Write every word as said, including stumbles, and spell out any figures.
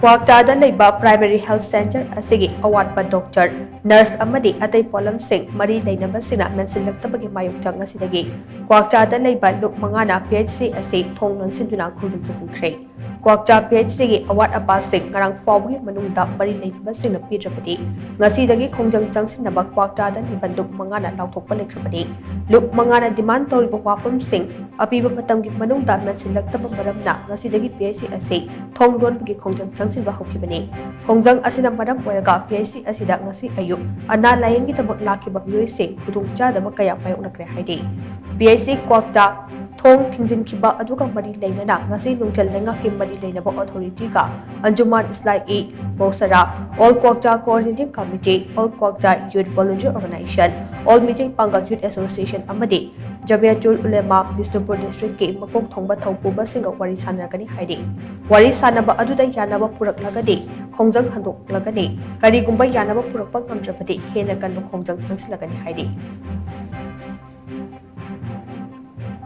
ꯀ꯭ꯋꯥꯛꯇꯥꯗ ꯂꯩꯕ Primary Health Centre ꯑꯁꯤꯒꯤ ꯑꯋꯥꯠꯄ doctor, nurse ꯑꯃꯗꯤ ꯑꯇꯩ ꯄꯣꯠꯂꯝꯁꯤꯡ ꯃꯔꯤ ꯂꯩꯅꯕꯁꯤꯡꯅ ꯃꯦꯟꯁꯤꯜꯂꯛꯇꯕꯒꯤ ꯃꯥꯌꯣꯛꯇ ꯉꯁꯤꯗꯒꯤ ꯀ꯭ꯋꯥꯛꯇꯥꯗ ꯂꯩꯕ ꯂꯨꯞ ꯃꯉꯥꯅ P H C ꯑꯁꯤ ꯊꯣꯡ ꯂꯣꯟꯁꯤꯟꯗꯨꯅ ꯈꯣꯡꯖꯪ ꯆꯪꯁꯤꯟꯈ꯭ꯔꯦ꯫ ꯀ꯭ꯋꯥꯛꯇꯥ P H C ꯒꯤ ꯑꯋꯥꯠ ꯑꯄꯥꯁꯤꯡ ꯉꯔꯥꯡ ꯐꯥꯎꯕꯒꯤ ꯃꯅꯨꯡꯗ ꯃꯔꯤ ꯂꯩꯅꯕꯁꯤꯡꯅ ꯄꯤꯗ꯭ꯔꯕꯗꯤ, ꯉꯁꯤꯗꯒꯤ ꯈꯣꯡꯖꯪ ꯆꯪꯁꯤꯟꯅꯕ ꯀ꯭ꯋꯥꯛꯇꯥꯗ ꯂꯩꯕ ꯂꯨꯞ ꯃꯉꯥꯅ ꯂꯥꯎꯊꯣꯛꯄ ꯂꯩꯈ꯭ꯔꯕꯅꯤ꯫ ꯂꯨꯞ ꯃꯉꯥꯅ demand ꯇꯧꯔꯤꯕ ꯋꯥꯐꯝꯁꯤꯡ ꯑꯄꯤꯕ ꯃꯇꯝꯒꯤ ꯃꯅꯨꯡꯗ ꯃꯦꯟꯁꯤꯜꯂꯛꯇꯕ ꯃꯔꯝꯅ ꯉꯁꯤꯗꯒꯤ P H C ꯑꯁꯤ ꯊꯣꯡ ꯂꯣꯟꯕꯒꯤ ꯈꯣꯡꯖꯪ ꯆꯪꯁꯤꯟꯕ ꯍꯧꯈꯤꯕꯅꯤ꯫ ꯈꯣꯡꯖꯪ ꯑꯁꯤꯅ ꯃꯔꯝ ꯑꯣꯏꯔꯒ P H C ꯑꯁꯤꯗ ꯉꯁꯤ ꯑꯌꯨꯛ ꯑꯅꯥ ꯂꯥꯌꯦꯡꯒꯤꯗꯃꯛ ꯂꯥꯛꯈꯤꯕ ꯃꯤꯑꯣꯏꯁꯤꯡ ꯈꯨꯗꯣꯡꯆꯥꯗꯕ ꯀꯌꯥ ꯃꯥꯌꯣꯛꯅꯈ꯭ꯔꯦ ꯍꯥꯏꯔꯤ꯫ P H C ꯀ꯭ꯋꯥꯛꯇꯥ ꯊꯣꯡ ꯊꯤꯡꯖꯤꯟꯈꯤꯕ ꯑꯗꯨꯒ ꯃꯔꯤ ꯂꯩꯅꯅ ꯉꯁꯤ ꯅꯨꯡꯊꯤꯜ ꯂꯩꯉꯥꯛꯀꯤ ꯃꯔꯤ ꯂꯩꯅꯕ authority ꯒ Anjuman Islai-e-Madrasa, All Kwakta Coordinating Committee, All Kwakta Youth Volunteer Organization, All Meeting Pangal Youth Association ꯑꯃꯗꯤ Jamiatul Ulema Bishnupur District ꯀꯤ ꯃꯀꯣꯛ ꯊꯣꯡꯕ ꯊꯧꯄꯨꯕꯁꯤꯡꯒ ꯋꯥꯔꯤ ꯁꯥꯟꯅꯔꯒꯅꯤ ꯍꯥꯏꯔꯤ꯫ ꯋꯥꯔꯤ ꯁꯥꯟꯅꯕ ꯑꯗꯨꯗ ꯌꯥꯅꯕ ꯄꯨꯔꯛꯂꯒꯗꯤ ꯈꯣꯡꯖꯪ ꯍꯟꯗꯣꯛꯂꯒꯅꯤ꯫ ꯀꯔꯤꯒꯨꯝꯕ ꯌꯥꯅꯕ ꯄꯨꯔꯛꯄ ꯉꯝꯗ꯭ꯔꯕꯗꯤ ꯍꯦꯟꯅ ꯀꯟꯕ ꯈꯣꯡꯖꯪ ꯆꯪꯁꯤꯜꯂꯒꯅꯤ ꯍꯥꯏꯔꯤ꯫